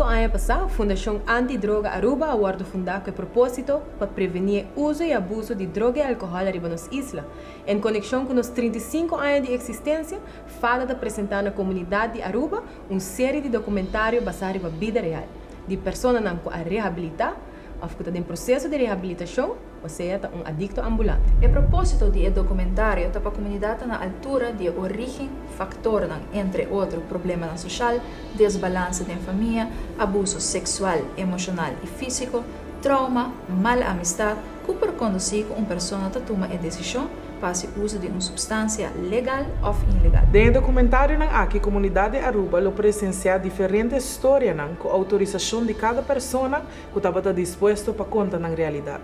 35 aña pasá, Fundashon Anti Droga Aruba a wòrdu fundá ku e propósito pa prevení e uso i abuso di droga i alkohòl ariba nos isla. En konekshon ku nos 35 aña di eksistensia, fada ta presentá na komunidat di Aruba un serie di dokumentario basá riba bida real, di personanan ku a rehabilitá òf ku ta den proseso di rehabilitashon, osea ta un adikto ambulante. E propósito di e dokumentario ta pa komunidat ta na altura di e orígen, faktornan, entre otro problemanan soshal, desbalanse den famia, abuso seksual, emoshonal i físiko, trauma, mal amistat, ku por kondusí ku un persona ta tuma e desishon pa hasi uso di un supstansia legal òf ilegal. Den e dokumentarionan aki komunidat di Aruba lo presensiá diferente storianan ku outorisashon di kada persona ku tabata dispuesto pa konta nan realidat.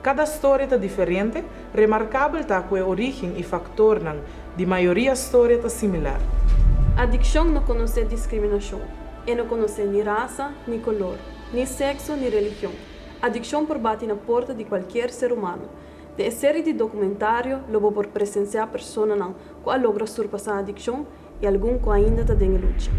Kada storia ta diferente, remarkabel ta ku e orígen i faktornan di mayoria storia ta similar. Adikshon no konosé diskriminashon. E no konosé ni rasa, ni kolor, ni sekso ni religion. Adikshon por bati na porta di kualkier ser humano. Den e seri di dokumentario lo bo por presensiá personanan ku a logra surpasá adikshon i algun ku ainda ta den e lucha.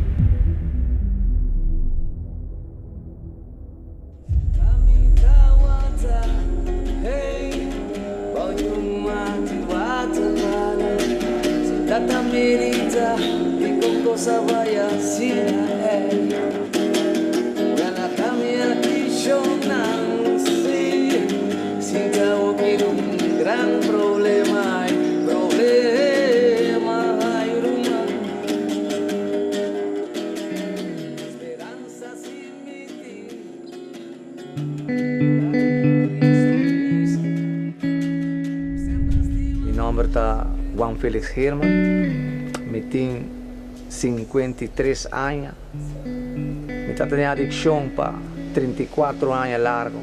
Mi nomber ta Juan Felix Herman, mi tin 53 aña, mi ta tene adiccion pa 34 aña largo,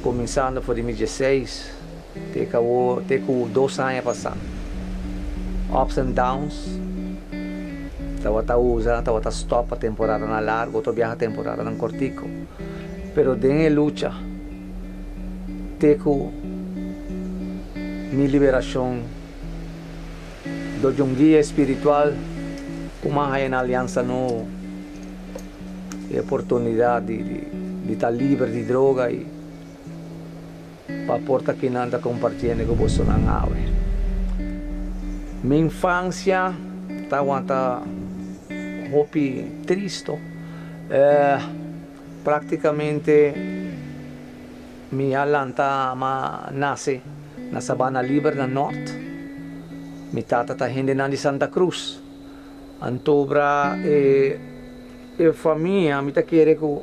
cuminsando for di mi dieseis te cu awor, te cu dos aña pasa. Ups and downs, tabata usa, tabata stop pa temporadanan largo, otro biaha temporadanan cortico. Pero den e lucha te cu mi liberacion dor di un guia espiritual cu mi a haya na Alianza Nobo e oportunidad di ta liber di droga y pa por ta kinan ta compartiendo cu bosonan awe. Mi infancia tawata hopi tristo. Practicamente mi a lanta, m'a nace na Sabana Liber na Nort. Mi tata ta hendenan di Santa Cruz. Antobra e e famia mi ta kere ku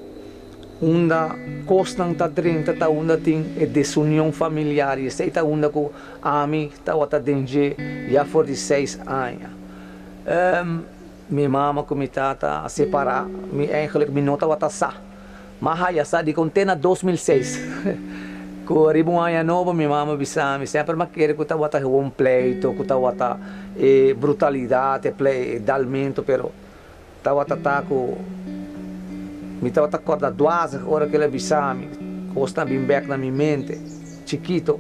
unda kosnan ta drenta ta unda tin e desunion familiar i esei ta unda ku ami tabata den dje ya for di seis aña. Mi mama ku mi tata a separá, mi eigenlijk mi no tabata sa. M'a haya sa dikon te na 2006 ku riba un aña nobo mi mama bisa mi, semper m'a kere ku tabata gewoon pleito, ku tabata e brutalidat, e plei, e dalmento, pero tabata ta ku mi tabata kòrda dwazig ora ku el a bisa mi, kosnan a bin bèk na mi mente, chikito.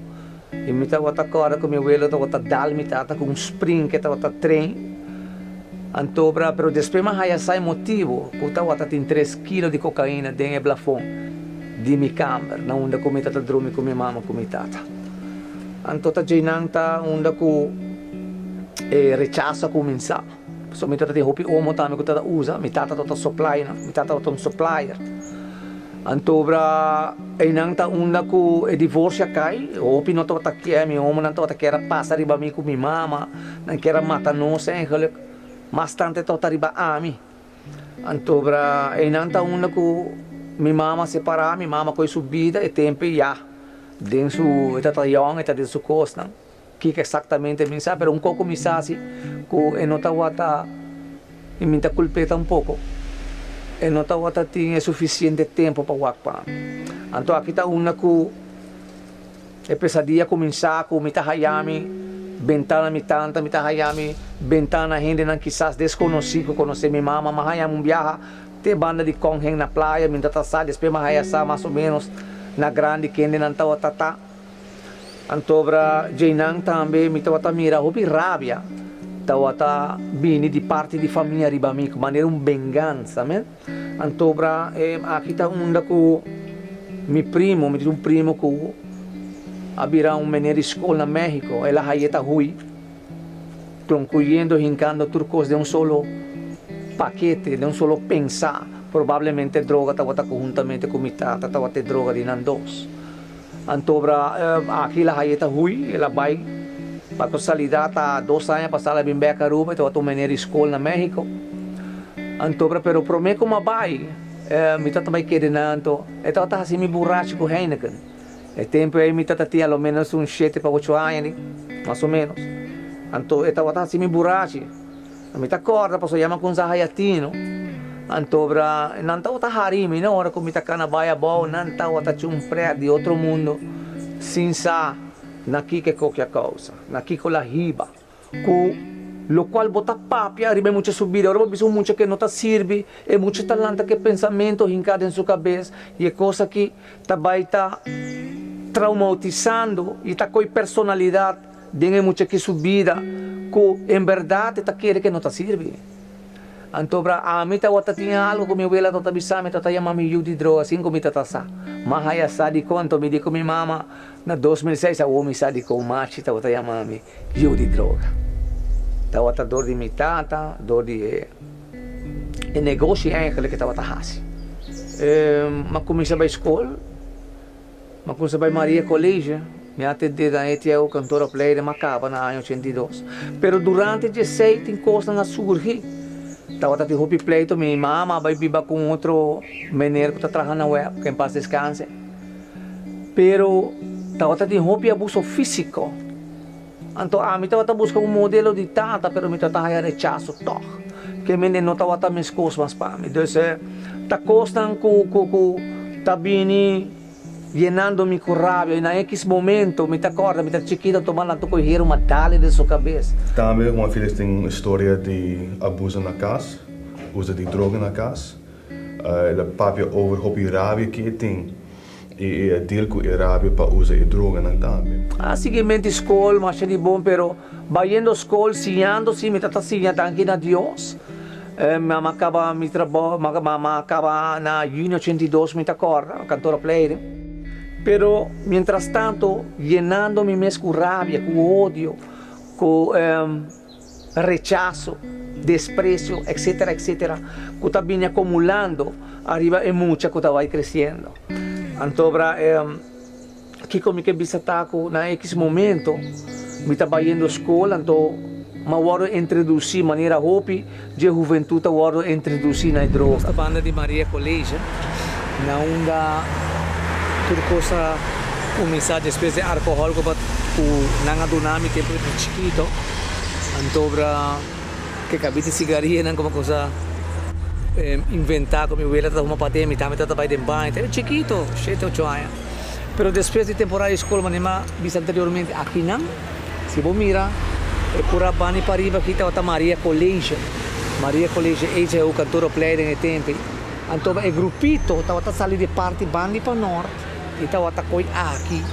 I mi tabata kòrda ku mi welo tabata dal mi tata ku un spring ke tabata train. Anto bra, pero despues mi a haya sa e motibu ku tabata tin tres kilo di kokaina den e blafon di mi kamber na unda ku mi tata drumi ku mi mama ku mi tata. Anto ta djeinan ta unda ku e rechaso a kuminsá. Pasobra mi tata tin hopi omo tambe ku tata usa, mi tata tabata supply nan, mi tata tabata un supplier. Anto bra einan ta unda ku e divorsio a kai, hopi no tabata kier, mi omonan tabata kier a pasa riba mi ku mi mama, nan kier a mata nos eigenlijk, mas tantu e tabata riba ami. Anto bra einan ta unda ku mi mama a separá, mi mama kohe su bida, e tempu ei ya den su, e tabata yòn, e ta den su kosnan. Kiko exactamente mi sa, pero un poco mi sa si cu e no tawata, y mi ta culp'e tampoco, e no tawata tin e suficiente tempo pa wak pa mi. Anto aki ta unda cu e pesadia cuminsa cu mi ta haya mi benta na mi tanta, mi ta haya mi benta na hendenan kisas desconoci cu conoce mi mama, mi a haya mi un biaha te banda di Kongen na playa, mi no ta sa, despues mi a haya sa mas o menos na grandi kendenan tawata ta. Antobra djeinan tambe mi tabata mira hopi rabia tabata bini di parti di famia riba mi, manera un bengansa, amen. Antobra aki ta unda ku mi primo, mi tin un primo ku a bira un meneer di skol na Mexico, el a haye ta hui, klonkuyendo, hinkando tur kos den un solo pakete, den un solo pensá. Probablemente droga tabata ku huntamente ku mi tata tabata e droga di nan dos. Antobra aki el a haye ta hui, el a bai pa casualidad ta 2 aña pasá el a bin bek Aruba, e tabata un meneer di skol na Mexico. Antobra pero promé ku mi a bai, mi tata bai kede nan anto e tabata hasi mi burachi ku Heineken. E tempu ei mi tata tin a lo menos un 7 pa 8 aña di, mas o menos. Anto e tabata hasi mi burachi. Mi ta kòrda pasobra yama ku un hayatino. Antobra nan tabata hari mi, no? Ora ku mi ta kana bai abou, nan tabata un pret di otro mundo sin sa na kiko e a kousa, na kiko el a hiba. Ku lokual bo ta papia riba mucha su bida, ora bo bisa un mucha ku no ta sirbi, e mucha ta lanta ku pensamentu hinká den su kabes i e kos aki ta bai ta traumatisando i ta koi personalidat den mucha ku su bida ku en berdat ta kere ku no ta sirbi. Anto bra ami tabata tin algu ku mi wela tabata bisa mi tabata yama mi yu di droga sin ku mi tabata sa. M'a haya sa di kon anto mi di ku mi mama na 2006 awor mi sa di kon machi tabata yama mi yu di droga. Tabata dor di mi tata, dor di e negoshi eigenlijk ku tabata hasi. M'a kuminsá bai skol, m'a kuminsá bai Maria College, mi a atendé na ETO kantoor opleiding, m'a kaba na aña 82. Pero durante esei tin kosnan a surgi. Tabata tin hopi pleito, mi mama a bai biba ku otro meneer ku ta traha na web, que en paz descanse. Pero tabata tin hopi abuso físiko. Anto ami tabata buska un modelo di tata, pero mi tata haya rechaso toch. Ke men no tabata mes kos mas pa mi. Dus ta kosnan ku ta bini yenando mi ku rabia. I na X momento, mi ta kòrda, mi ta chikitu, tuma ku heru m'a dal e den su kabes. Tambe Juan Felix tin un historia di abuso na kas, uso di droga na kas. El a papia over hopi rabia ku e tin i e deal ku e rabia pa usa e droganan tambe. A siguimente skol, masha di bon, pero bayendo skol, siñando, si, mi tata siña, danki na Dios. M'a kaba mi trabou, m'a kaba na yüni 82, mi ta kòrda, kantoor opleiding. Pero, mientras tanto, yenando mi mes ku rabia, ku odio, ku rechaso, despresio, etc., etc., ku ta bini akumulando ariba e mucha ku ta bai kresiendo. Anto, bra, kiko mi ke bisa ta ku na X momento, mi ta bayendo skol, anto m'a wòrdu introdusí manera hopi, di hubentut a wòrdu introdusí na droga. Banda di Maria College, na unda tur kos a kuminsá despues di alkohòl ku ku nan a duna mi tempu di chikitu. Anto bra ke kabit di sigaria nan komo kos a inventá ku mi wela ta huma paden, mi tambe tabata bai den baño, tempu chikitu, 7, 8 aña. Pero despues di temporada di skol, manera mi a bisa anteriormente, aki nan, si bo mira, e pura bani pariba aki tabata Maria College. Maria College EJO kantoor opleiding e tempu. Anto e grupito tabata sali di parti bandi pa nort i tabata koi aki.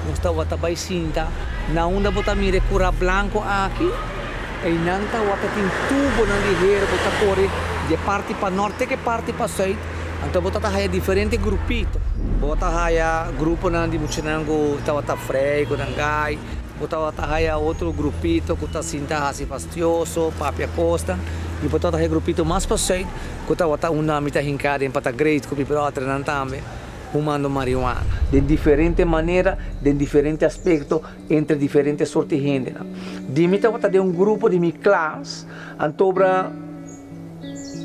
Nos tabata bai sinta na unda bo ta mira kura blanku aki. I nan tabata tin tubonan di heru ku ta kore di parti pa nort te ku parti pa sùit. Anto bo ta haya diferente grupito. Bo ta haya gruponan di muchanan ku tabata frei ku nan gai. Bo tabata haya otro grupito ku ta sinta hasi fastioso, papia kosta. I bo tabata haya grupito mas pa sùit ku tabata unda mi ta hinká den pa ta great ku mi bròdernan tambe humando marihuana. Di diferente manera, di diferente aspekto, entre diferente sorto di hende. Di mi tabata den un grupo di mi klas, anto bra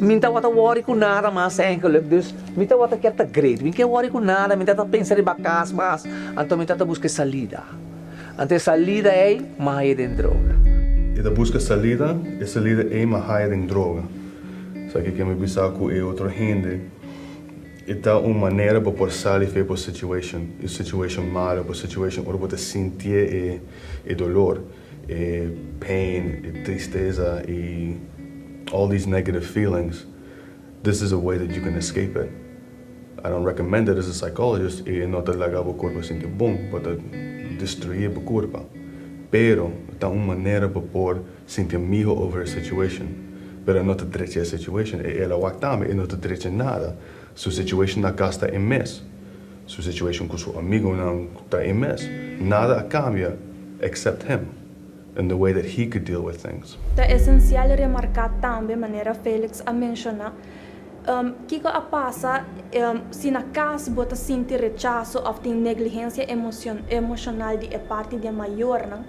mi tabata worry ku nada mas eigenlijk, dus mi tabata ke ta great, mi ke worry ku nada, mi tabata pensa riba kas mas, anto mi tabata buska salida. Anto salida ei, m'a haya den droga. E ta buska salida, e salida ei m'a haya den droga. Sabe ku mi bisa ku e otro hende, e ta un manera pa por sali for di situation, e situation malu, pa situation ora bo ta sinti e doló, e pain, e tristesa, e all these negative feelings. This is a way that you can escape it. I don't recommend it as a psychologist e no ta laga bo kurpa sinti bon, bo ta destruí bo kurpa. Pero ta un manera pa por sinti mihó over a situation. Pero e no ta drecha e situation. E el a wak tambe, e no ta drecha nada. Su situation na cas ta e mes. Su situation cu su amigonan ta e mes. Nada a cambia except him and the way that he could deal with things. Ta esencial remarca tambe, manera Felix a menciona, kico a pasa si na cas bo ta sinti rechaso of tin negligencia emocional di e parti di e mayornan.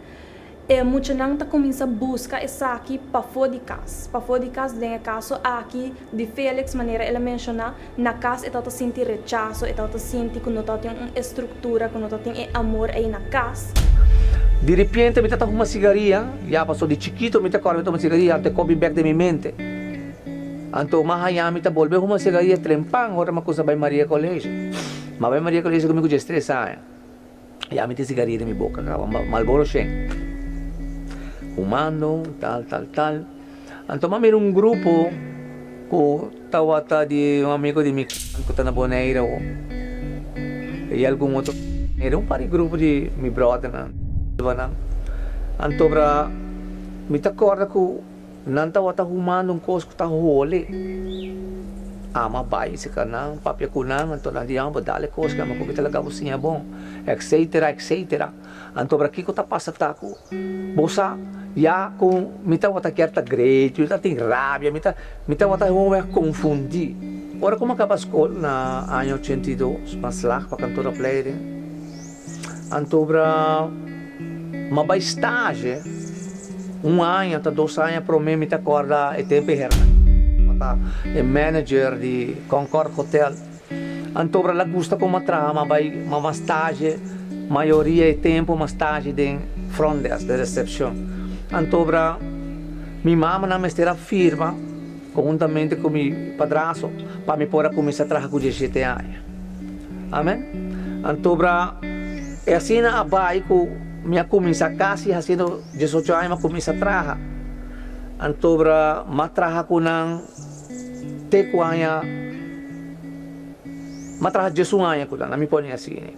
E muchanan ta cuminsa busca esaki pafo di cas. Pafo di cas, den e caso aki di Felix, manera el a menciona, na cas e tabata sinti rechaso, e tabata sinti cu no tabatin un estructura, cu no tabatin e amor ey na cas. Di repente mi ta ta huma sigaria, ya paso di chikito mi ta corda mi ta huma sigaria, anto e cos bin bek den mi mente. Anto m'a haña mi ta bolbe huma sigaria trempan ora m'a cusa bay Maria College. M'a bay Maria College cu mi cu diestres aña. Ya mi tin sigaria den mi boca caba, Marlboro shen. Humando, tal, tal, tal. Anto m'a mira un grupo cu tawata di un amigo di mi cu ta na Bonaire awo. Y algun otro. Era un par di grupo di mi brothernan. Anto bra mi ta corda cu Nan tabata humando un kos ku ta hole. Ama bai seka nan, papia ku nan, anto nan di, Bo dal e kos ku mi ta laga bo siña bon, etsetera, etsetera. Anto ora kiko ta pasa ta ku bo sa ya ku mi tabata kier ta great, mi tabatin rabia, mi ta mi tabata hopi konfundí. Ora ku mi a kaba skol na aña 82, mi a slag pa kantooropleiding, anto ora. Ma bai stage un aña ta dos aña prome mi ta corda e tempo e Hernan ta e manager di Concord Hotel anto obra la gusta como a traha ma bai ma ma stage mayoria e tempo ma stage den front desk den recepcion anto obra mi mama nan mester a firma conhuntamente cu mi padraso pa mi por a cuminsa traha cu diesisiete aña. Amen. Anto bra e asina a bai ku mi a kuminsá kasi hasiendo diesocho aña mi a kuminsá traha. Anto bra mi a traha ku nan te ku aña mi a traha diesun aña ku nan, mi pone asina.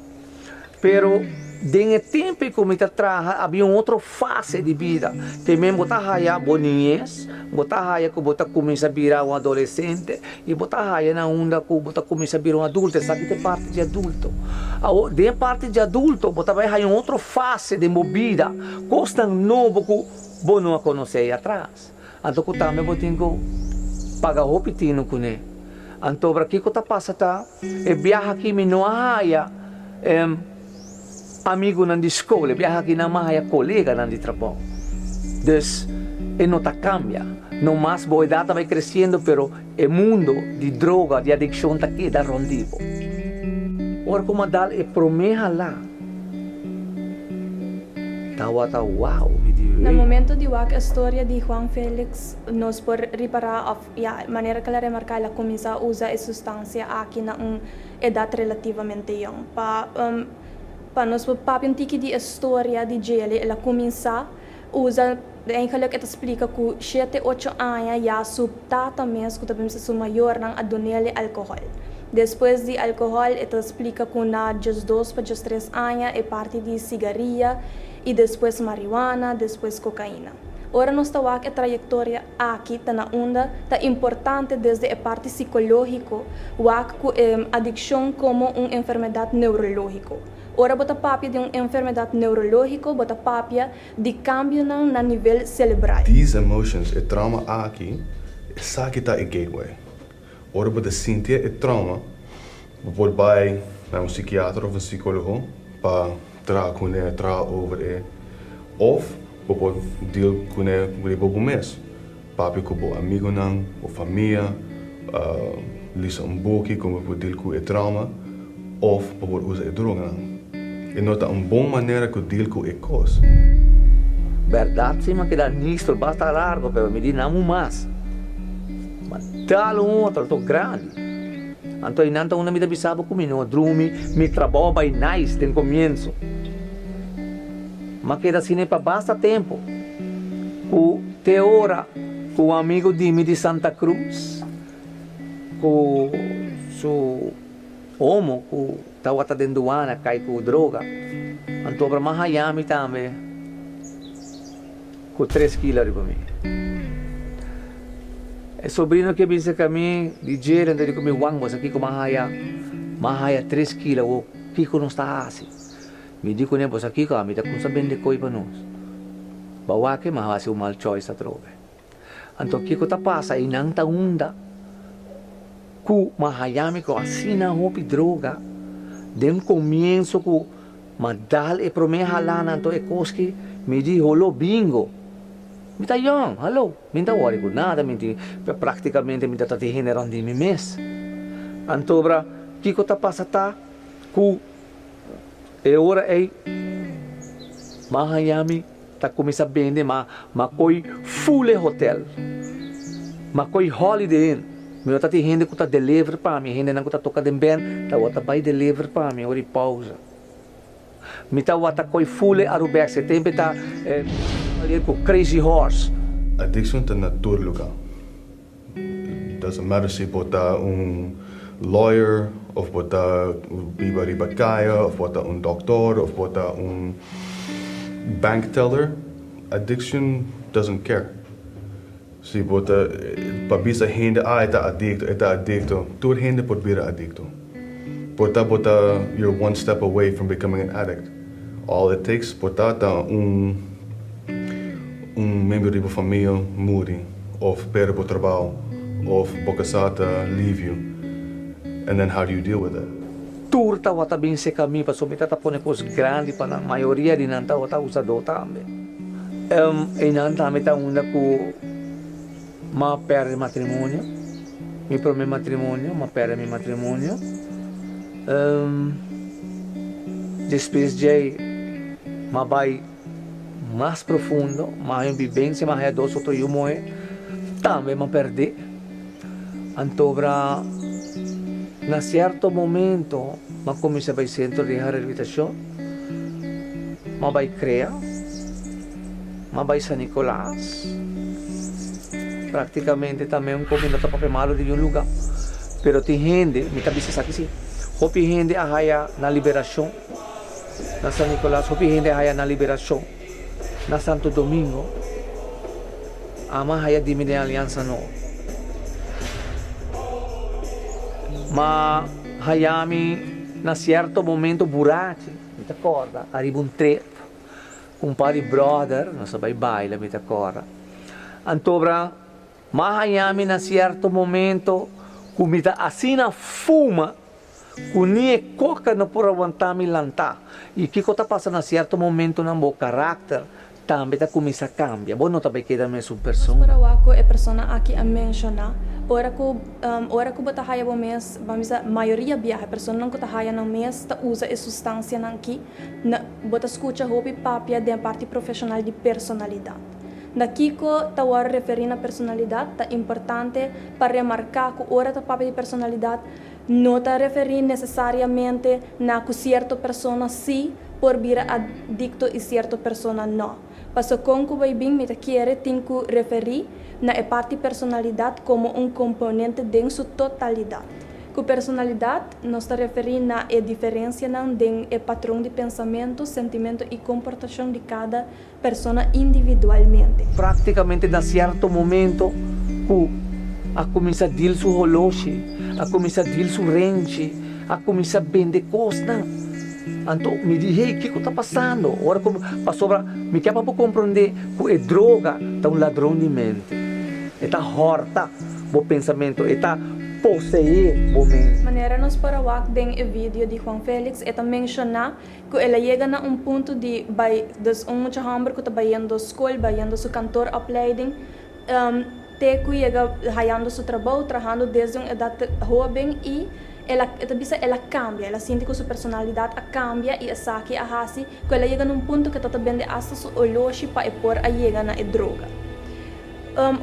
Pero den e tempu ku mi ta traha a bin un otro fase di bida. Te men bo ta haya bo niñez, bo ta haya ku bo ta kuminsá bira un adolesente i bo ta haya na unda ku bo ta kuminsá bira un adulto. Esaki ta e parti di adulto. Awor, den e parti di adulto bo ta bai haya un otro fase den bo bida, kosnan nobo ku bo no a konosé ei atras. Anto ku tambe bo tin ku paga hopi tinu kuné. Anto ora kiko ta pasa ta e biaha aki mi no a haya amigunan di skol, e biaha aki nan mi a haya koleganan di trabou. Dus e no ta kambia. No mas bo edat ta bai kresiendo pero e mundo di droga, di adikshon ta keda rònt di bo. Ora ku mi a dal e promé halá. Tawata wow, mi di Na hey. momento di wak e storia di Juan Felix nos por ripará òf ya manera ku el a remarká el a kuminsá usa e sustansia aki na un edat relativamente yòn. Pa pa nos por papia un tiki di e storia di djele el a kuminsá usa eigenlijk e ta splika ku shete ocho aña ya su tata mes ku ta bisa su mayornan a dun'el e alkohòl. Despues di alkohòl e ta splika ku na diesdos pa diestres aña e parti di sigaria i despues marihuana, despues kokaina. Ora nos ta wak e trayektoria aki ta na unda ta importante desde e parti sikológiko wak ku e adikshon komo un enfermedat neurológiko. Ora bo ta papia di un enfermedat neurológiko bo ta papia di kambionan na nivel selebral. These emotions, e trauma aki, esaki ta e gateway. Ora bo ta sinti e trauma, bo por bai na un psikiater of un psikólogo pa traha kuné, traha over e, of bo por deal kuné riba bo mes. Papia ku bo amigunan, bo famia, lisa un buki kon bo por deal ku e trauma, of bo por usa e droganan. E no ta un bon manera ku deal ku e kos. Bèrdat si, mi a keda nistro basta largo, pero mi di nan un mas. Ma dal un otro, anto grandi. Anto einan ta unda mi ta bisa bo ku mi no drumi, mi trabou a bai nice den komienso. Mi a keda asina pa basta tempu, ku te ora ku un amigu di mi di Santa Cruz ku su omo ku tawata den duana kai ku droga, anto obra mi a haya mi tambe ku tres kilo riba mi. E sobrino ke bisa ka mi di djere anto di ku mi Juan bo sa kiko m'a haya? M'a haya tres kilo awo kiko nos ta hasi? Mi di kuné bo sa kiko ami ta kumsa bende koi pa nos. Bo a wak m'a hasi un mal choice atrobe. Anto kiko ta pasa einan ta unda ku m'a haya mi ku asina hopi droga den komienso ku m'a dal e promé halana anto e kos ki mi di holo bingo. Mi ta yòn, hallo, mi no ta wòri ku nada, mi tin, praktikamente mi ta ta tin hende rònt di mi mes. Antobra, kiko ta pasa ta ku e ora ei m'a haña mi ta kuminsá bende, m'a m'a koi ful e hotèl, m'a koi Holiday Inn, mi no ta tin hende ku ta deliver pa mi, hendenan ku ta toka den bèn tabata bai deliver pa mi ora di pausa. Mi ta wata koi fule Arubex e tempe ta e ku Crazy Horse. Addiction ta na tur luga. Doesn't matter si bo ta un lawyer of bo ta biba riba kaya of bo ta un dokter of bo ta un bank teller, addiction doesn't care. Si bo ta pa bisa hende ah e ta adicto, e ta adicto, tur hende por bira adicto. Por ta bo ta you're one step away from becoming an addict. All it takes por ta ta un un miembro di bo famia muri of perde bo trabao of bo casá ta leave you and then how do you deal with it? Tur tawata bin seca mi pasobra mi tata pone cos grandi pa nan, mayoria di nan tawata usador tambe. Einan tambe ta unda cu m'a perde matrimonio, mi prome matrimonio, m'a perde mi matrimonio. Despues djei m'a bay mas profundo, m'a haña un bibencia, m'a haña dos otro yu mohe, tambe m'a perde. Antobra na cierto momento m'a cuminsa bay centro di rehabilitacion, m'a bay crea, m'a bay San Nicolas, practicamente tambe un comi no ta papia malo di niun luga, pero tin hende, mi ta bisa esaki si, hopi hende a haya nan liberacion na San Nicolas, hopi hende a haya nan liberacion na Santo Domingo. Ama haya di mi den aliansa nobo. Ma haya mi na sierto momento burachi, mi ta corda, ariba un trip cu un par di brother, nos a bay baila, mi ta corda. Antobra, ma haya mi na sierto momento cu mi ta asina fuma cu ni e coca no por awanta mi lanta. Y kico ta pasa na sierto momentonan bo caracter Tambe ta kuminsá kambia. Bo no ta bai keda mesun Nos persona. por a wak ku e persona aki a menshoná, ora ku ora ku bo ta haya bo mes, ban bisa mayoria biaha e personanan ku ta haya nan mes ta usa e sustansianan aki, na bo ta skucha hopi papia den parti profeshonal di personalidat. Na kiko ta wòrdu referí na personalidat? Ta importante pa remarká ku ora ta papia di personalidat no ta referí nesesariamente na ku sierto persona sí por bira adikto i sierto persona no. Paso kon ku bai bin mi ta kere tin ku referí na e parti personalidat komo un komponente den su totalidat. Ku personalidat nos ta referí na e diferensianan den e patron di pensamentu, sentimentu i komportashon di kada persona individualmente. Práktikamente na sierto momento ku a kuminsá dil su holoshi, a kuminsá dil su renchi, a kuminsá bende kosnan. Anto mi di, Hey, kiko ta pasando? Ora ku, pasobra mi ke pa bo komprondé ku e droga ta un ladron di mente. E ta hòrta bo pensamentu, e ta poseé bo mente. Manera nos por a wak den e video di Juan Felix, e ta menshoná Ku el a yega na un punto di bai, dus un mucha hòmber ku ta bayendo skol, bayendo su kantoropleiding, te ku yega hayando su trabou, trahando desde un edat hóben i el a, e ta bisa el a kambia, el a sinti ku su personalidat a kambia i esaki a hasi ku el a yega na un punto ku e ta ta bende asta su oloshi pa e por a yega na e droga.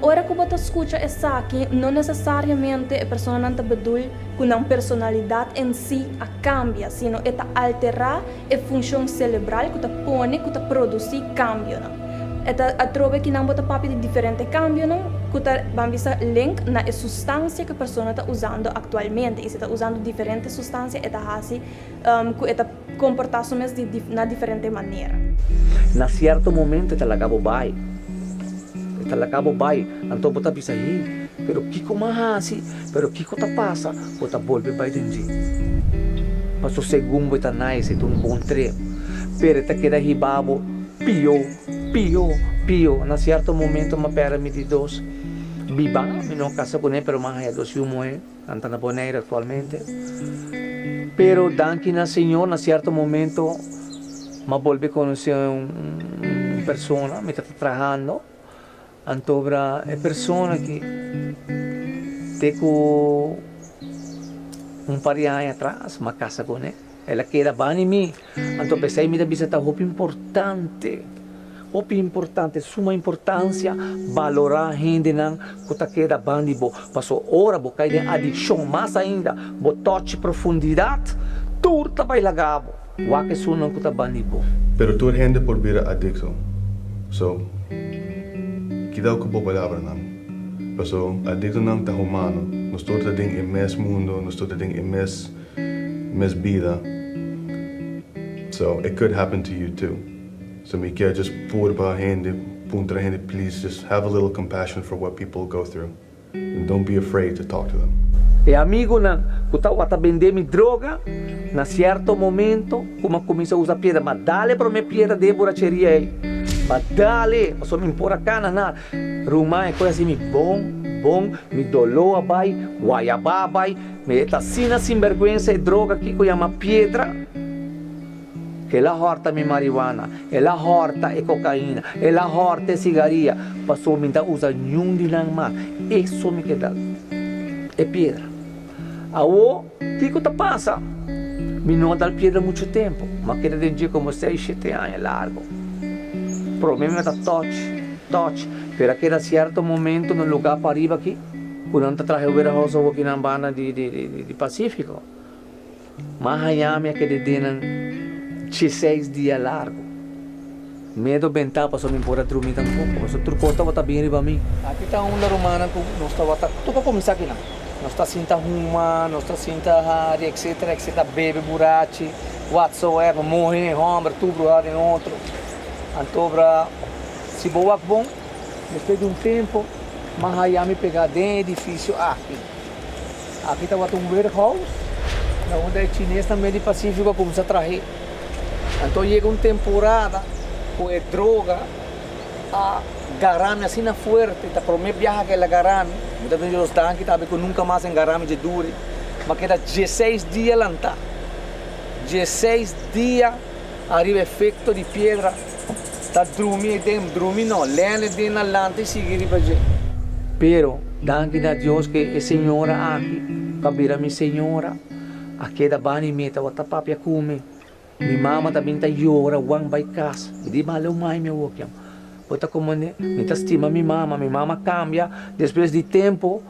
Ora ku bo ta skucha esaki, no nesesariamente e personanan ta bedul ku nan personalidat en si a kambia, sino e ta alterá e funshon selebral ku ta pone ku ta produsí kambionan. E ta atrobe ki nan bo ta papia di diferente kambionan ku ta, ban bisa, link na e sustansia ku e persona ta usando aktualmente. I si e ta usando diferente sustansia e ta hasi ku e ta komportá su mes di na diferente manera. Na sierto momento e ta laga bo bai. E ta laga bo bai, anto bo ta bisa, Hey, Pero kiko m'a hasi? Pero kiko ta pasa? Bo ta bolbe bai den dje. Paso segun bo e ta nice, e ta un bon trip, pero e ta keda hiba bo pio, pio, pio. Na cierto momento m'a perde mi di dos biba, mi no casa cune pero m'a haya dos yu muhe, nan ta na Bonaire actualmente. Pero danki na Señor na cierto momento m'a bolbe conoce un persona, mi ta trahando. Antobra e persona ki te ku un par di aña atras m'a kasa kuné. El a keda bani mi. Anto p'esei mi ta bisa ta hopi importante, hopi importante, suma importansia balorá hendenan ku ta keda bandi bo. Pasobra ora bo kai den adikshon, mas ainda bo tòchi profundidat, tur ta bai laga bo. Wak esunnan ku ta bandi bo. Pero tur hende por bira adikto. So, kidao ku bo palabranan. Paso, adiktonan ta humano. Nos tur ta den e mes mundo, nos tur ta den e mes mes bida. So, it could happen to you too. So mi kier just purba hende, puntra hende, please just have a little compassion for what people go through. And don't be afraid to talk to them. E amigunan ku tabata bende mi droga, na sierto momento ku mi a kuminsá usa piedra, m'a dal e promé piedra den e buracheria ei. M'a dal e, pasobra mi por a kana nada. Ruman, e kos a hasi mi bon, bon, mi doló a bai, wayabá a bai. Mi e ta asina sinbèrgwensa e droga aki ku yama piedra. El a hòrta mi marihuana, el a hòrta e kokaina, el a hòrta e sigaria, pasobra mi ta usa niun di nan mas. Eso mi ke dal e piedra. Awor, kiko ta pasa? Mi no a dal piedra muchu tempu. Mi a keda den dje komo seis, shete aña largu. Promé mi ta tòch, tòch, pero a keda sierto momento na lugá pariba aki ku nan ta traha e warehouse awor aki nan banda di Pasífiko. M'a haña mi a keda den nan dieseis dia largu. Miedo bentá pasobra mi por a drumi tampoko, pasobra tur kos tabata bin riba mi. Aki ta unda rumannan ku nos tabata tur a kuminsá akinan. Nos ta sinta huma, nos ta sinta hari, etsetera, etsetera, bebe burachi, whatsoever, muhé, hòmber, tur bruhá den otro. Antobra, si bo wak bon, despues di un tempu, m'a haña mi pegá den e edifisio aki. Aki tabata un warehouse na unda e chinesnan medio di Pacífico a cuminsa trahe. Anto yega un temporada cu e droga a gara mi asina fuerte, ta prome biaha cu el a gara mi, mi ta duna Dios danki tambe cu nunca mas en gara mi dje duri, mi a keda dieseis dia lanta, dieseis dia ariba efecto di piedra, ta drumi den, drumi no, lene den na lanta y sigui riba dje. Pero, danki na Dios ke e señora aki, ku a bira mi señora, a keda bani mi, e tabata papia ku mi. Mi mama ta bin ta yora, Juan bai kas. Mi di, Bale un mai mi awokiam. Bo ta komprende? Mi ta stima mi mama, mi mama kambia despues di tempu,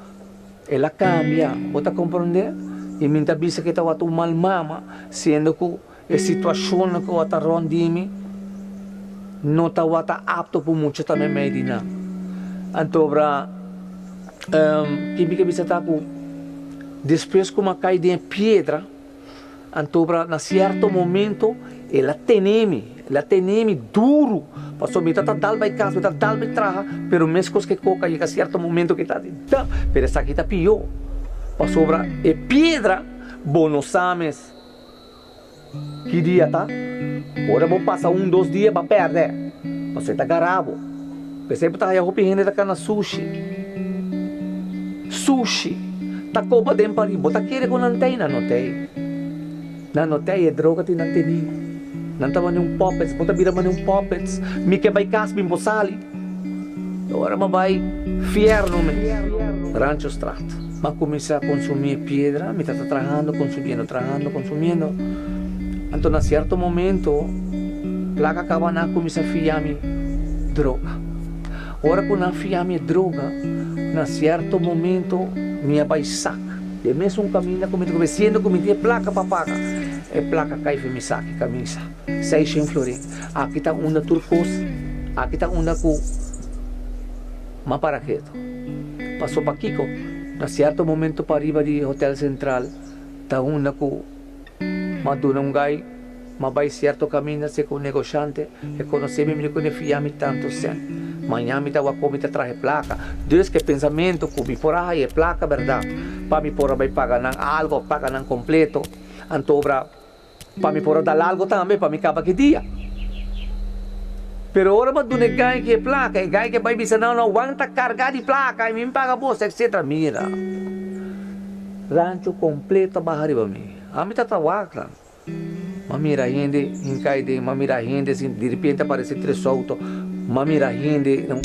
el a kambia. Bo ta komprende? I mi ta bisa ku e tabata un mal mama, siendo ku E situashonnan ku a ta rònt di mi no tabata apto pa mucha ta meimei di nan. Antobra, kin mi ke bisa ta ku despues ku mi a kai den e piedra, antobra na sierto momento el a tene mi, el a tene mi duru, pasobra mi ta dal bai kas, mi ta dal bai traha, pero meskos ke koka yega sierto momento ke ta di da, pero esaki ta pió, pasobra e piedra bo no sa mes. Ki dia ta? Ora bo pasa un dos dia ba pèrdè, pasobra e ta gara bo. P'esei bo ta haya hopi hende ta kana sushi. Sushi! Ta koba den pari. Bo ta kere ku nan tei? Nan no tei. Nan no tei, e droga tin nan teni. Nan ta mane un puppets, bo ta bira mane un puppets. Mi ke bai kas, mi bo sali. Ora bo bai fierno mes. Rancho Straat. M'a cuminsa consumi e piedra, mi ta ta trahando, consumiendo, trahando, consumiendo. Anto na cierto momento placa caba nan a cuminsa fia mi droga. Ora cu nan fia mi e droga, na cierto momento mi a bai sak. Den mesun caminda cu mi ta cume, siendo cu mi tin e placa pa paga, e placa cay for mi sak e camisa. Seishen florin. Aki ta unda tur kos, aki ta unda ku m'a para ketu. Paso pakiko? Na sierto momento pariba di Hotel Central ta unda ku m'a duna un gai, m'a bai sierto kaminda seka un negoshante, e konosé mi, mi di ku ne fia mi tantu sèn. Mañan mi ta wak kon mi ta traha e plaka. Dus ku e pensamentu ku mi por a haya e plaka bèrdat pa mi por a bai paga nan algu òf paga nan kompleto, anto obra pa mi por a dal algu tambe pa mi kaba ki dia. Pero ora bo a duna e gai ki e plaka, e gai ke bai bisa nan, no, Juan ta kargá di plaka i mi paga bos, etcetera. Mira, rancho kompleto a baha riba mi. Ami ta ta wak nan. M'a mira hende hinká ei den, m'a mira hende sin, di repente aparesé tres outo, m'a mira hende nan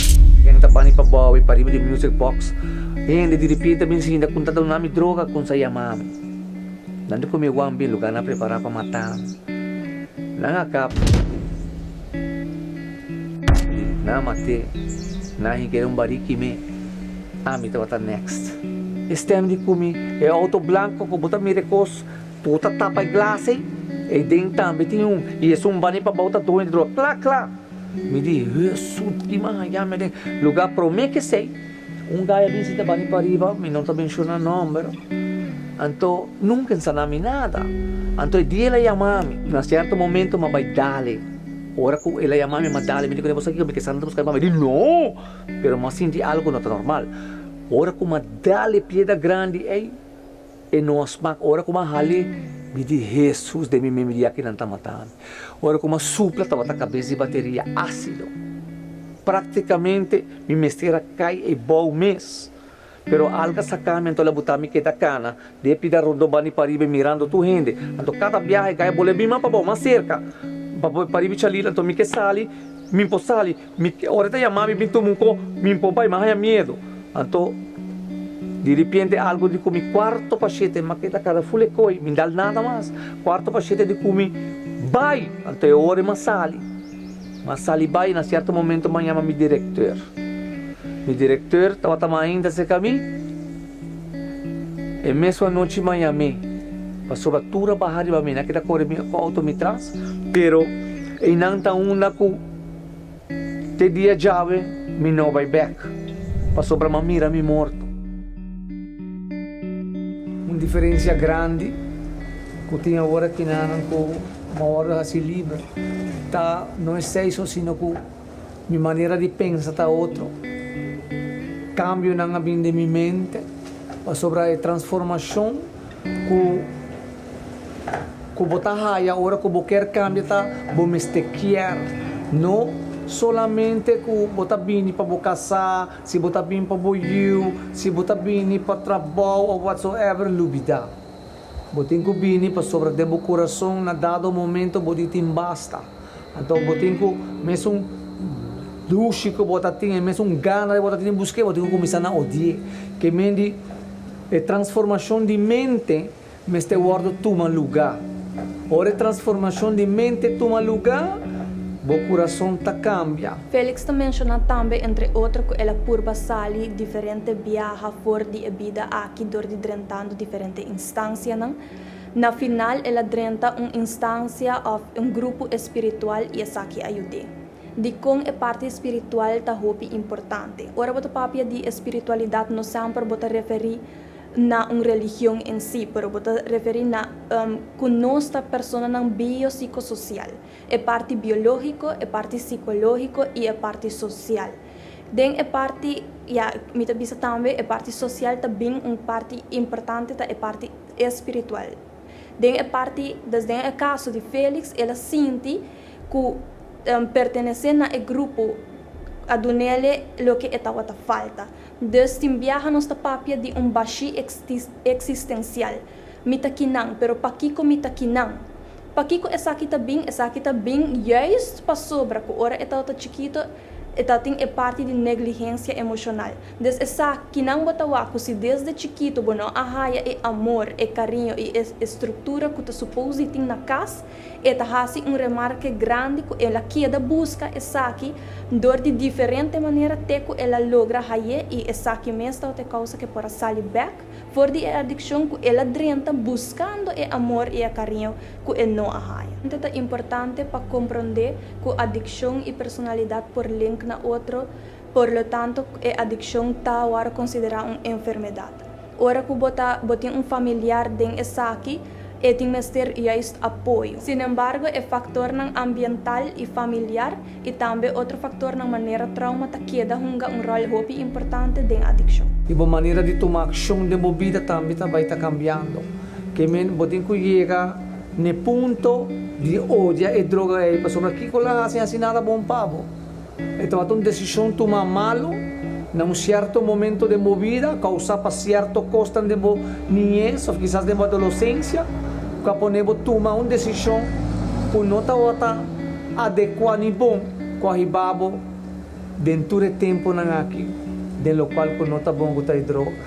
ta bani pabou i pariba di music box. Hende di repente a bin sinta ku ta duna mi droga, kumsa yama mi. Nan di ku mi wan bin lugá nan a prepará pa mata mi. Nan a kap mi, nan a mat'é, nan a hink'é den un barí kim'é. Ami tabata next. E stèm di ku mi, e outo blanko ku bo ta mira e kos Bo ta tapa e glas ei, ei den tambe tin un, i esun bani pa bou ta doño di droga. Kla, kla! Mi di, Hesus, ki man haña mi den lugá promé ke esei? Un gai a bin sinta bani pariba, mi no ta menshoná nòmber, anto nunka e nsana mi nada. Anto e dia el a yama mi, na sierto momento mi a bai dale. Ora ku el a yama mi, mi a dale, mi di kuné, Bo sa kiko mi ke sa nan ta buska mi? Mi di, No! Pero mi a sinti algu no ta normal. Ora ku mi a dale piedra grandi ei, E no a smak. Ora ku mi a hal'é, mi di, Hesus, den mi meme di aki nan ta mata mi. Ora ku mi a supla, tabata kabes di bateria ásido. Práktikamente mi mester a kai ei bou mes. Pero algu a saka mi, anto el a buta mi keda kana den e pida rondó bani pariba i mirando tur hende. Anto kada biaha e gai a bolé bin mas pabou, mas serka, pariba i chalila. Anto mi ke sali, mi por sali. Mi ora ta yama mi bin tuma un ko, mi por bai, mi a haña miedu. Anto, di ripiente algu di ku mi kuarto pa shete, mi a keda kada ful e koi, mi dal nada mas. Kuarto pa shete di ku mi bai! Anto e ora mi a sali. Mi a sali bai, na sierto momento mi a yama mi direkteur. Mi direkteur tabata mainta serka mi. E mesun anochi mi a yam'é, pasobra tur a baha riba mi, nan a keda kore mi ku outo mi tras, pero einan ta unda ku. Te dia djawe mi no bai bek, pasobra m'a mira mi morto. Un diferensia grandi ku tin awor aki nanan ku m'a wòrdu hasi liber ta no esei so sino ku mi manera di pensa ta otro. Kambionan a bin den mi mente pasobra e transformashon ku. Ku bo ta haya ora ku bo kier kambia ta bo mester kier. No solamente ku bo ta bini pa bo kasá, si bo ta bini pa bo yiu, si bo ta bini pa trabou of whatsoever, lubidá. Bo tin ku bini pasobra den bo kurason na dado momento bo di tin basta. Anto bo tin ku mesun dushi ku bo ta tin, e mesun gana ku bo ta tin di busk'é, bo tin ku kuminsá na odi'é. Ke men di e transformashon di mente. Mester wòrdu tuma lugá. Ora e transformashon di mente tuma lugá, bo kurason ta kambia. Felix ta menshoná tambe entre otro ku el a purba sali diferente biaha for di e bida aki dor di drentando diferente instansianan. Na final el a drenta un instansia òf un grupo espiritual i esaki a yud'é. Dikon e parti spiritual ta hopi importante? Ora bo ta papia di espiritualidat no semper bo ta referí na un religion en si, pero bo ta referí na ku nos ta personanan biopsicosocial, e parti biológiko, e parti sikológiko i e parti sosial. Den e parti, ya, mi ta bisa tambe e parti sosial ta bin un parti importante ta e parti espiritual. Den e parti, dus den e kaso di Felix, el a sinti ku pertenesé na e grupo a dunele loke e tabata falta. Dus tin biaha nos ta papia di un bashí eksistensial. Mi ta kinan, pero pakiko mi ta kinan? Pakiko esaki ta bin? Esaki ta bin juist pasobra ku ora e tabata chikito e tabatin e parti di negligensia emoshonal. Dus esakinan bo ta wak ku si desde chikito bo no a haya e amor, e kariño i e struktura ku ta supos di tin na kas, E ta hasi un remarke grandi ku el a keda buska esaki dor di diferente manera te ku el a logra hay'é i esaki mes tabata e kousa ku e por a sali bèk for di e adikshon ku el a drenta buskando e amor i e kariño ku e no a haya. Ta importante pa komprondé ku adikshon i personalidat por link na otro, por lo tanto e adikshon ta wòrdu konsiderá un enfermedat. Ora ku bo ta bo tin un familiar den esaki. E tin mester juist apoyo. Sinembargo e factornan ambiental y familiar y tambe otro factornan manera trauma ta keda hunga un rol hopi importante den adiccion. Y bo manera di tuma accion den bo bida tambe ta bay ta cambiando. Ke men bo tin cu yega n'e punto di odia e droga ey pasobra kico la haci haci nada bon pa bo. E tabata un decision tuma malo na un cierto momento den bo bida, causa pa cierto cosnan den bo niñez of kisas den bo adolescencia, cu a pone bo tuma un decision cu no tabata adecua ni bon, cu a hiba bo den tur e temponan aki den locual cu no ta bon cu ta e droga.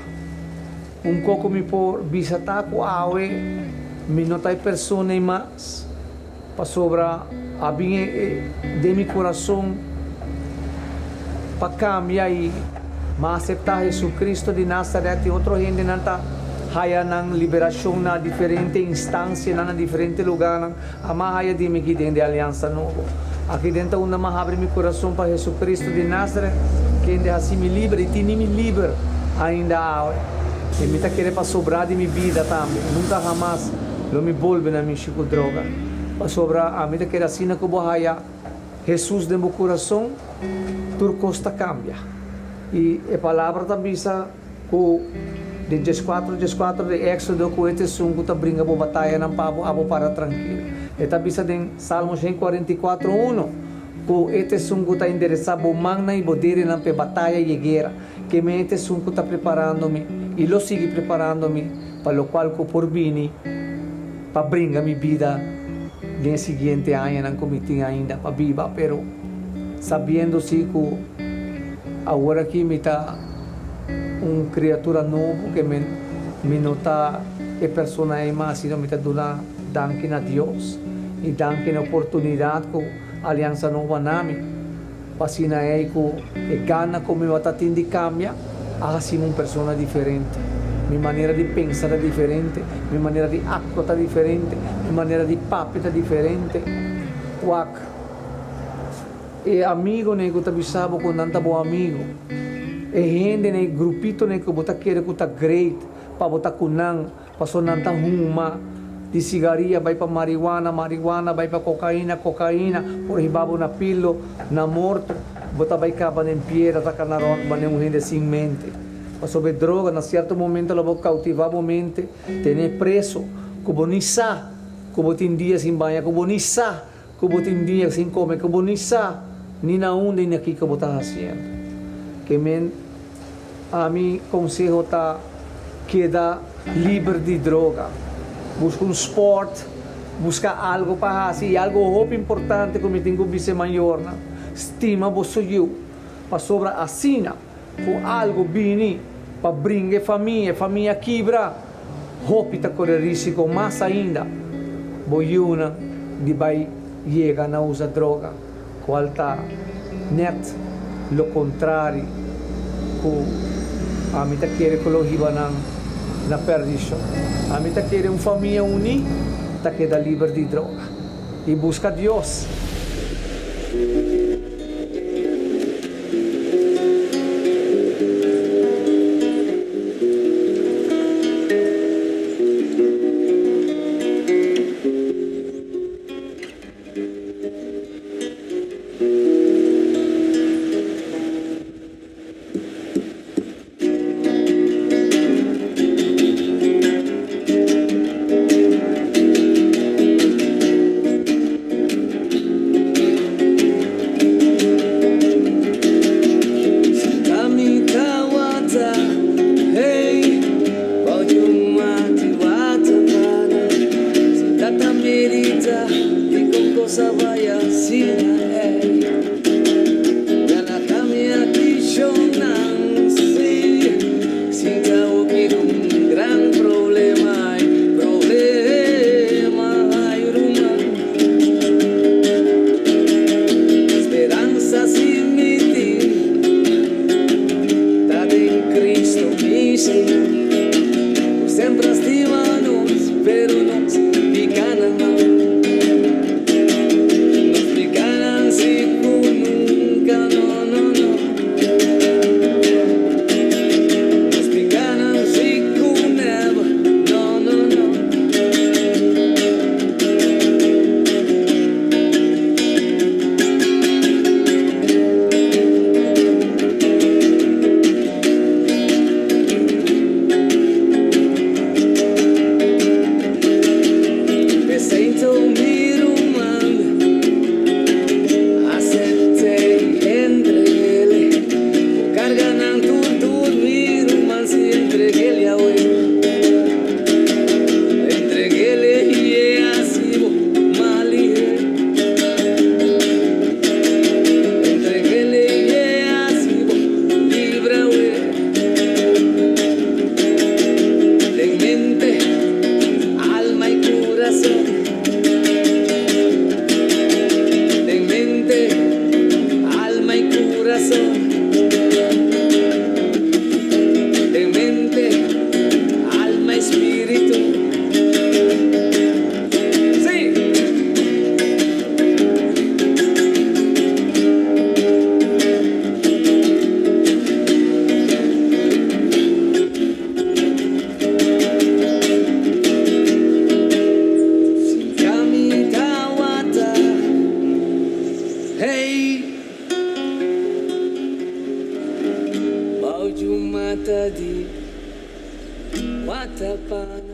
Un co cu mi por bisa ta cu awe mi no ta e persona ei mas. Pasobra a bin e den mi kurason pa kambia i m'a aseptá Jesucristo di Nazaret i otro hendenan ta haya nan liberashon na diferente instansianan, na diferente lugánan. A m'a haya di mi aki den di Aliansa Nobo. Aki den ta unda m'a habri mi kurason pa Jesucristo di Nazaret, kende hasi mi liber i tini mi liber ainda awe. I mi ta kere pa sobrá di mi bida tambe. Nunka hamas. Lo mi bolbe na mishi ku droga, pasobra ami ta kere asina ku bo haya Hesus den bo kurason, tur kos ta kambia. I e palabra ta bisa ku den dieskuatro dieskuatro di Éksodo ku e ta esun ku ta bringa bo batayanan pa bo, abo para trankil. E ta bisa den Salmo 144 uno ku e ta esun ku ta enderesá bo mannan i bo derenan pa e bataya i e guera. Ke men e ta esun ku ta preparando mi i lo sigui preparando mi pa lokual ku por bini pa bringa mi bida den e siguiente añanan ku mi tin ainda pa biba, pero sabiendo si ku awor aki mi ta un kriatura nobo ke men mi no ta e persona ei mas sino mi ta duna danki na Dios i danki na oportunidat ku Aliansa Nobo a na mi. Pa asina ei ku e gana ku mi wata tin di kambia a hasi mi un persona diferente. Mi manera di pensa ta diferente, mi manera di aktua ta diferente, mi manera di papia ta diferente. Wak, e amigonan ku ta bisa bo ku nan ta bo amigo, e hendenan, e grupitonan ku bo ta kere ku ta great pa bo ta ku nan, Paso nan ta huma di sigaria bai pa marihuana, marihuana bai pa kokaina, kokaina por hiba bo na pilo, na morto, bo ta bai kaba den piedra ta kana rònt manera un hende sin mente. Pasobra e droga na sierto momento lo bo koutivá bo mente, ten'é preso, ku bo ni sa ku bo tin dia sin baña, ku bo ni sa ku bo tin dia sin kome, ku bo ni sa ni na unda i na kiko bo ta hasiendo. Ke men Ami konseho ta keda liber di droga. Buska un sport, buska algo pa hasi i algo hopi importante ku mi tin ku bisa e mayornan, stima boso yu, pasobra asina ku algo bini pa bringa e famia, e famia kibra, hopi ta kore risiko mas ainda bo yunan di bai yega na usa droga. Cual ta net lo contrari cu ami ta kere cu lo hiba nan na perdicion. Ami ta kere un famia uni ta keda liber di droga y busca Dios. Sabana.